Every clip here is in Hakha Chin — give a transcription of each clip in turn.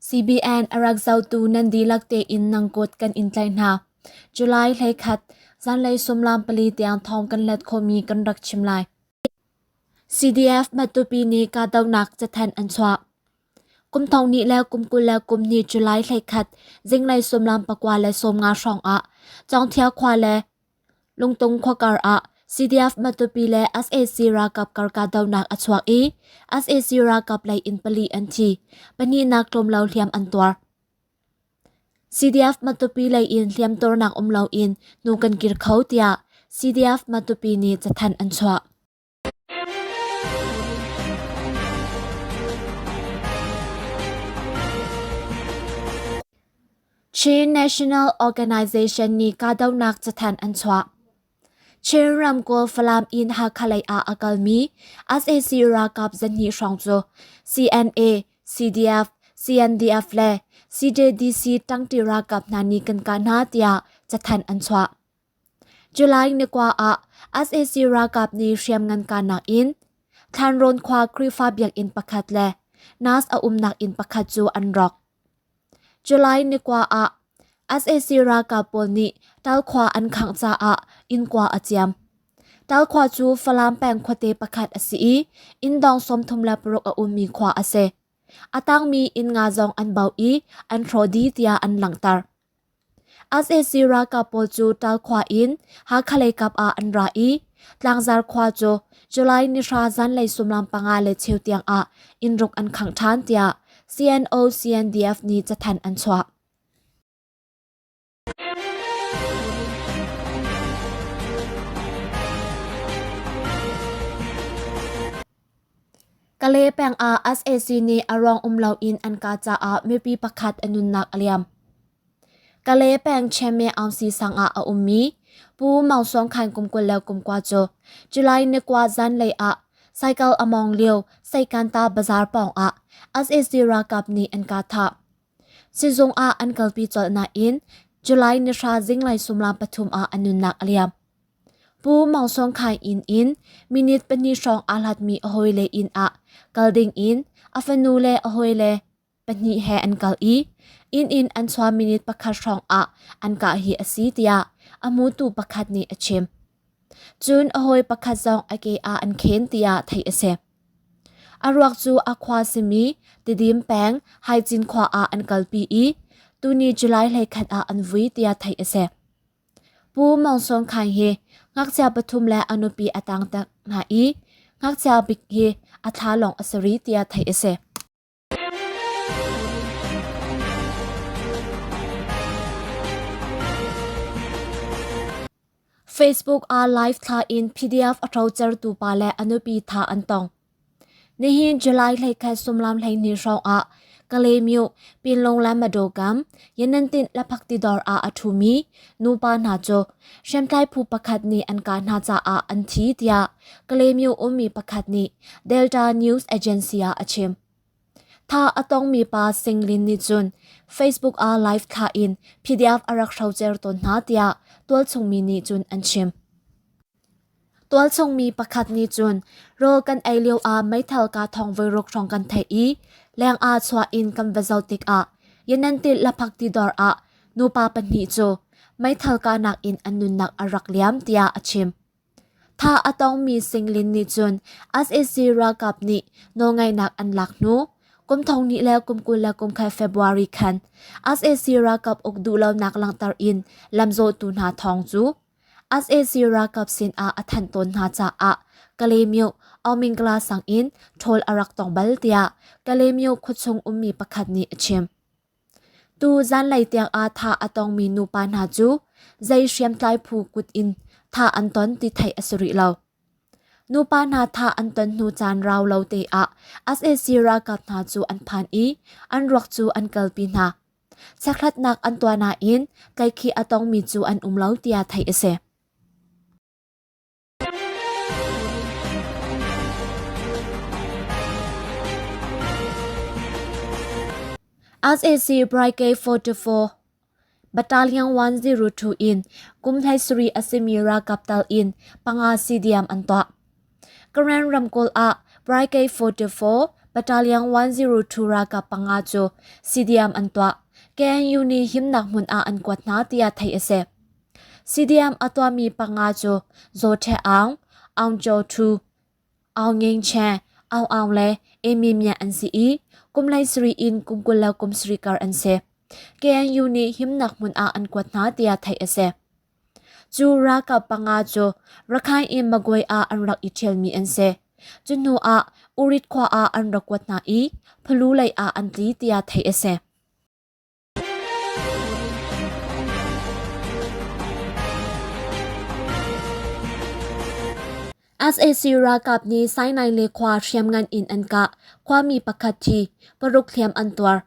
CBN a rak zohtu nan dihlak tein nang kut kan in tlaih hna. July 11, zanlei sumlam pali tiang thawng kan let khawhmi kan rak chim lai. CDF Matupi nih kahdohnak cathanh an chuah. Kum thong hnih le kum 20 le kum hnih July 11, zinglei sumlam 9:15 hrawng ah Cawngthia khua le Lungtung khuakar ah CDF Matupi le sac ralkap kar kahdohnak a chuak i sac ralkap lei in pali an thi, pahnihnak tlawmlo hliam an tuar. CDF Matupi lei in hliamtuarnak um loin hnu kan kir kho tiah CDF Matupi nih cathanh an chuah. Chin National Organization nih kahdohnak cathanh an chuah. Chin ramkulh Falam in Hakha lei ah a kalmi sac ralkap zahnih hrawng cu CNA, CDF, CNDF le CJDC ṭangṭi ralkap hna nih kan kah hna tiah cathanh an chuah. July ni kua ah sac ralkap nih hriamngan kahnak in Thlanrawn khua Khrihfa biakinn pakhat le Nas a umnak inn pakhat cu an rawk. July ni kua ah sac ralkap pawl nih Talkhua an khangh caah inn kua a ciam. Talkhua cu Falam peng khuate pakhat a si i inn dong 36 a ummi khua a si. A tangmi inn nga zong an bauh i an hrawh dih tiah an langhter. Sac ralkap pawl cu Ṭalkhua in Hakha lei kap ah an ra i Tlangzar khua cu July ni hra zanlei suimilam panga le cheu tiang ah inn ruk an khangh ṭhan tiah CNO CNDF nih cathanh an chuah. Kale peng ah sac nih a ruang um loin an kah caah mipi pakhat a nunnak a liam. Kale peng Cheme Aungsi sang ah a ummi Pu Maung Sawng Khan kum 29 cu July ni kua zanlei ah cycle a mawng lio Saikanta bazar pawng ah sac ralkap nih an kah thah. Sizung ah an kalpi colh nain July ni hra zinglei suimilam pathum ah a nunnak a liam. Pu Maung Sawng Khai inn in minute pahnih hrawng aa hlatmi a hawile inn ah kal ding in a fanu le a hawile pahnih he an kal i inn in an chuah minute pakhat hrawng ah an kah hi a si tiah a hmutu pakhat nih a chim. Cun a hawi pakhat zong a ke ah an khen tiah theih a si. A ruak cu a khua simi Tidim peng Haicin khua ah an kalpi i tuni July 11 ah an vui tiah theih a si. Pu Maung Sawng Khaing hi ngakchia pathum le a nupi a tangtak hna i ngakchia bik hi a thla lawng a si rih tiah theih a si. Facebook ah live thla in PDF a hrocertu pa le a nupi tha an tong. Nihin July 11 sumlam 12 hrawng ah Kalaymyo Pinlung le Madokam Yanantin le Phaktidawr ah a ṭhumi nupa hna cu hriamtlai phu pakhat nih an kah hna caah an thi tiah Kalaymyo ummi pakhat nih Delta News Agency ah a chim. Tha a tongmi pa Sing Lin nih cun Facebook ah live thlah in PDF a rak hrocer tawn hna tiah tualchungmi nih cun an chim. Tualchung mi pakhat nih cun rawl kan ei lio ah meithal kaa thawng voiruk hrawng kan theih i leng ah chuah in kan va zoh tikah Yanantil Laphakti dawr ah nupa pahnih cu meithal kahnak in an nunnak a rak liam tiah a chim. Tha a tongmi Singlin nih cun sac ralkap nih nawlngeihnak an lak hnu kum thong hnih le kum 21 February khan sac ralkap uk duhlonak langhter in lamzawhtu hna thawng cu Sac ralkap sinah a thanh tawn hna caah Kalaymyo Aumingla sang in ṭhawl a rak tong bal tiah Kalaymyo khuachung ummi pakhat nih a chim. Tu zanlei tiang ah thah a tongmi nupa hna cu zei hriamtlai phu kut in thah an ton ti theih a si rih lo. Nupa hna thah an ton hnu caan rau lo te ah sac ralkap hna cu an phan i an ruak cu an kalpi hna. Chekhlatnak an tuah nain tlaihkhih a tongmi cu an um lo tiah theih a si. SAC Brigade 44 Battalion 102 in kum 13 a simi ralkap tal in panga CDM an tuah. Karen ramkulh ah Brigade 44 Battalion 102 ralkap panga cu CDM an tuah. KNU nih himnak hmun ah an kuat hna tiah theih a si. CDM a tuahmi panga cu Zaw Htwe Aung, Aung Kyaw Thu, Aung Nging Che, Aung Aung le Amy Myat an si i kum 13 in kum 20 kar an si. KNU nih himnak hmun ah an kuat hna tiah theih a si. Cu ralkap panga cu Rakhine in Magway ah an rak i ṭhialmi an si. Cu hnu ah Urit khua ah an rak kuat hna i Phalu lei ah an tli tiah theih a si. Sac ralkap nih Sinai le khua hriamngan in an kah. Khuami pakhat thi, paruk hliam an tuar.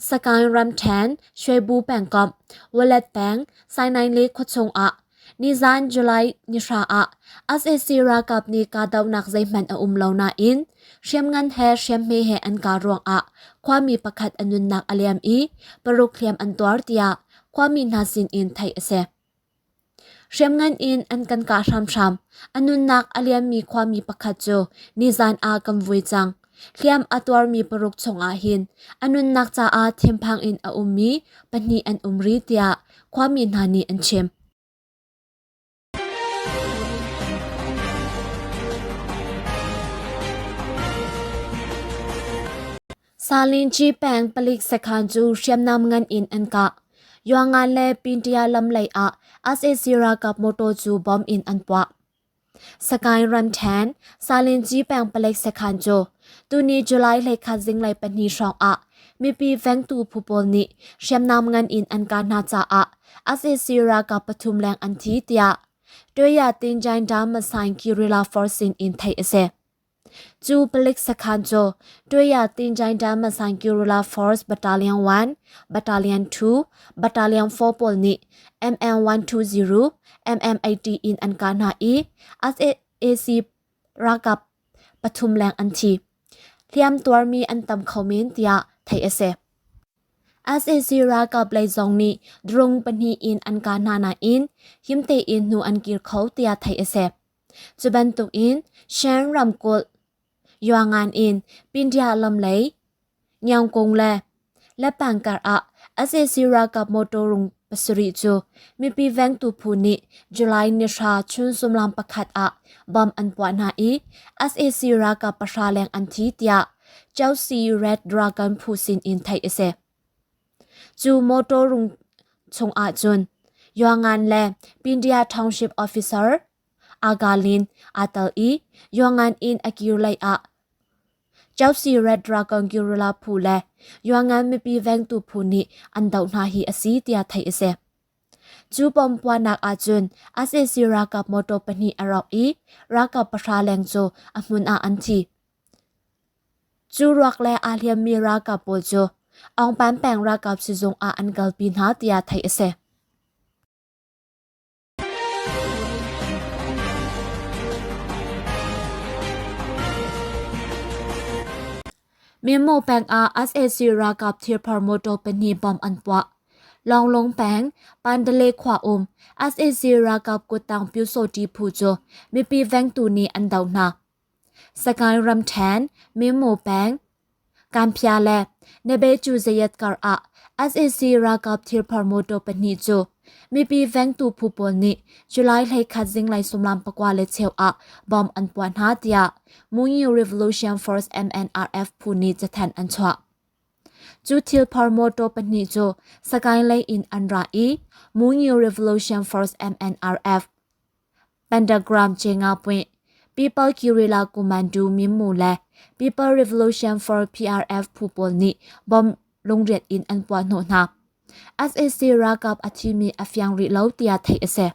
Sagaing ramṭhen, Shwebu pengkomh, Walet peng, Sinai le khuachung ah nizan July ni hra ah sac ralkap nih kahdohnak zeihmanh a um lo nain hriamngan he hriamhme he an kah ruangah khuami pakhat a nunnak a liam i paruk hliam an tuar tiah khuami hna sin in theih a si. Hriamngan in an kan kah hramhram. A nunnak a liammi khuami pakhat cu nizan ah kan vui cang. Hliam a tuarmi paruk chungah hin a nunnak caah thinphang in a ummi pahnih an um rih tiah khuami hna nih an chim. Salinci peng palik sakhan cu hriamnam ngan in an kah. Yuangan le Pintia lam lei ah sac ralkap motor cu bomb in an puah. Sakaing ramṭhen Salinci peng palik sakhan cu tuni July 21 zinglei pahnih hrawng ah mipi vengtu phu pawl nih hriamnam ngan in an kah hna caah sac ralkap pathum leng an thi tiah Toya Tinjain Damasain Guerrilla Force sin in theih a si. Cu palik sakhan cu Toya Tinjain Damasain Guerrilla Force Battalion 1, Battalion 2, Battalion 4 pawl nih MN120, MM80 in an kah hna i sac ralkap pathum leng an thi. Hliam tuarmi an tam kho men tiah theih a si. Sac ralkap lei zong nih drone pahnih in an kah hna nain him tein hnu an kir kho tiah theih a si. Cu bantukin Shan ramkulh Yuangan in Pindia lam lei Nyaungkung le Lepang kar ah sac ralkap motor rung pasarih cu mipi vengtu phu nih July ni hra chun sumlam pakhat ah bomb an puah hna i sac ralkap pahra leng an thi tiah Chelsea Red Dragon phu sin in theih a si. Cu motor rung chung ahcun Yuangan le Pindia Township Officer Agalin aa tel i Yuangan in a kir lei ah Chelsea Red Dragon Guerrilla phu le Yuangan mipi vengtu phu nih an doh hna hi a si tiah theih a si. Cu bomb-puahnak ahcun sac ralkap motor pahnih a rawk i ralkap pahra leng cu a hmun ah an thi. Cu ruak le aa hliammi ralkap pawl cu Aungpan peng ralkap sizung ah an kalpi hna tiah theih a si. Myanmar peng ah sac ralkap thirphor motor pahnih bomb an puah. Lawnglung peng, Pandalay khua um sac ralkap kuttang Pyusawhti phu cu mipi vengtu nih an doh hna. Sagaing ramṭhen, Myanmar peng, Kanphia le Nebechu zayat kar ah sac ralkap thirphor motor pahnih cu mipi vengtu phu pawl nih July 21 zinglei sumlam 9:15 ah bomb an puah hna tiah Mungi Revolution Force MNRF phu nih cathanh an chuah. Cu thilphor motor pahnih cu Sagaing lei in an ra i Mungi Revolution Force MNRF Pentagram Cenga Puih, People Guerrilla Commando Mimmu le People Revolution for PRF phu pawl nih bomb lungriat in an puah hnawh hna. Sac ralkap a thimi a fiang rih lo tiah theih a si.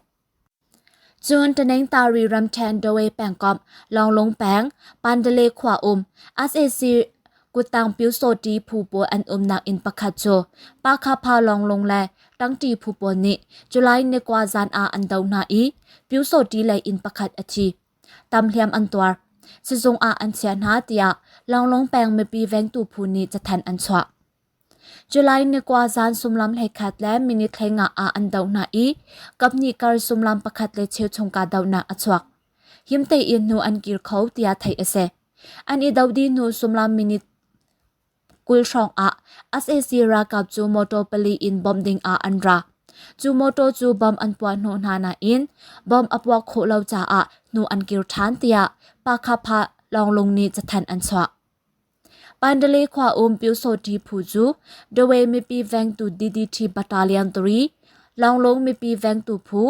Cun Tanengtari ramṭhen Doe pengkomh Lawnglung peng Pandalay khua um sac kuttang Pyusawhti phu pawl an umnak inn pakhat cu Pakhapha Lawnglung le Tangṭi phu pawl nih July ni kua zan ah an doh hna i Pyusawhti lei inn pakhat a thi. Tam hliam an tuar. Sizung ah an chiah hna tiah Lawnglung peng mipi vengtu phu nih cathanh an chuah. July ni kua zan sumlam 11 le minute 15 ah an doh hna i kaphnih kar sumlam pakhat le cheu chung kahdohnak a chuak. Him tein hnu an kir kho tiah theih a si. An i do dih hnu sumlam minute 20 hrawng ah sac ralkap cu motor pali in bawmh ding ah an ra. Cu motor cu bomb an puah hnawh hna nain bomb a puak khawh lo caah hnu an kir ṭhan tiah Pakhapha Lawnglung nih cathanh an chuah. Pandalay khua um Pyusawṭi phu cu Dawei mipi vengtu DDT Battalion 3, Lawnglung mipi vengtu phu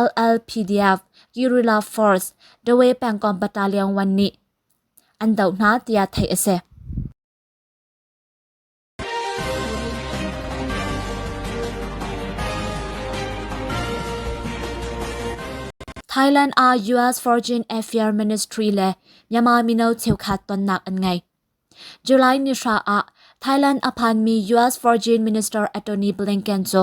LLPDF, Guerrilla Force, Dawei pengkomh Battalion 1 nih an doh hna tiah theih a si. Thailand ah US Foreign Affairs Ministry le Myanmar mino cheukhat tonnak an ngei. July ni hra ah Thailand a phanmi US Foreign Minister Antony Blinken cu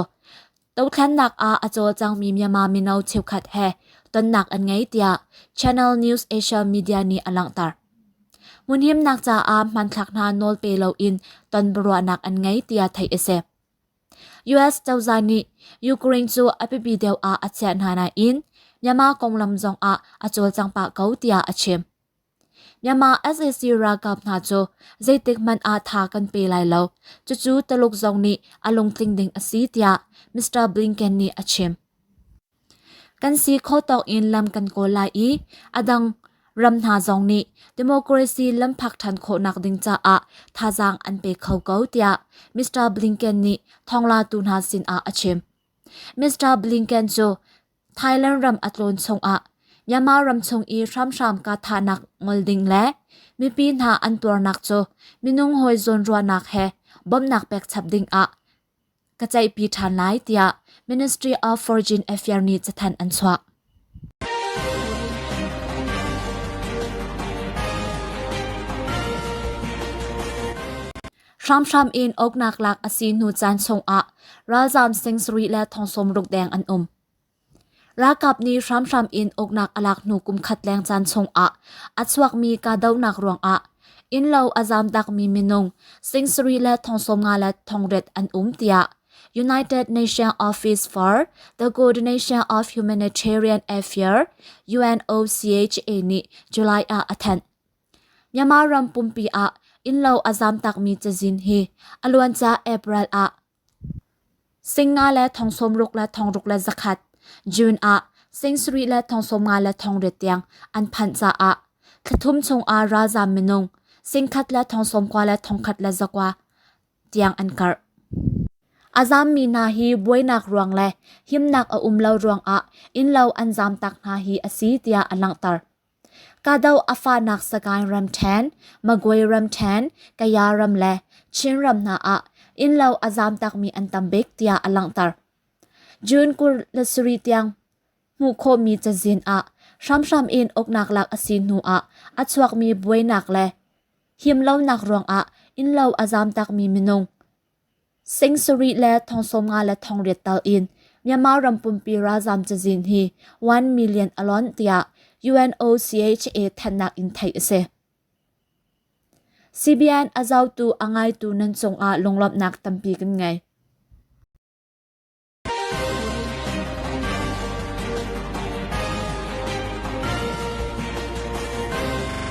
dothlennak ah a cawlcangmi Myanmar mino cheukhat he tonnak an ngei tiah Channel News Asia Media nih a langhter. Hmunhimnak caah hmanthlak hna nawl pe loin ton biaruahnak an ngei tiah theih a si. US cozah nih Ukraine cu a biapi deuh ah a chiah hna nain Myanmar konglam zongah a cawlcang pah ko tiah a chim. Myanmar sac ralkap hna cu zeitik hmanh ah tha kan pe lai lo. Cucu Taluk zong nih a lungtling ding a si tiah Mr. Blinken nih a chim. Kan si kho tawk in lam kan kawl lai i a dang ram hna zong nih democracy lam phak ṭhan khawhnak ding caah thazaang an pe kho ko tiah Mr. Blinken nih thawnglatu hna sinah a chim. Mr. Blinken cu Thailand ram a tlawn chungah Myanmar ram chung i hramhram kahthahnak ngol ding le mipi hna an tuarnak cu minung hawi zawnruahnak he bawmhnak pek chap ding ah ka ceihpi ṭhan lai tiah Ministry of Foreign Affairs nih cathanh an chuah. Hramhram in uknak lak a si hnu caan chungah ralzaam sing sarih le thong sawmruk deng an um. Ralkap nih hramhram in uknak a lak hnu kum khat leng caan chungah a chuakmi kahdohnak ruangah innlo a zaamtakmi minung sing sarih le thong 50 le thong riat an um tiah United Nations Office for the Coordination of Humanitarian Affairs UNOCHA nih July ah a thanh. Myanmar ram pumpi ah innlo a zaamtakmi cazin hi a luancia April ah Singnga le thong sawmruk le thongruk le zakhat, June ah sing sarih le thong sawmnga le thongriat tiang an phanh caah thlathum chungah ralzaam minung singkhat le thong sawmkua le thongkhat le zakua tiang an karh. A zaammi hna hi buainak ruang le himnak a um lo ruangah innlo an zaamtak hna hi a si tiah a langhter. Kahdoh a fahnak Sagaing ramṭhen, Magway ramṭhen, Kaya ram le Chin ram hna ah innlo a zaamtakmi an tam bik tiah a langhter. June 27 tiang hmuh khawhmi cazin ah hramhram in uknak lak a si hnu ah a chuakmi buainak le himlonak ruangah innlo a zaamtakmi minung Sing sarih le thong 50 le thong riat tal in Myanmar ram pumpi ralzaam cazin hi 1 million a lonh tiah UNOCHA thanhnak in theih a si. CBN a zohtu a ngaitu nan cungah lunglawmhnak tampi kan ngei.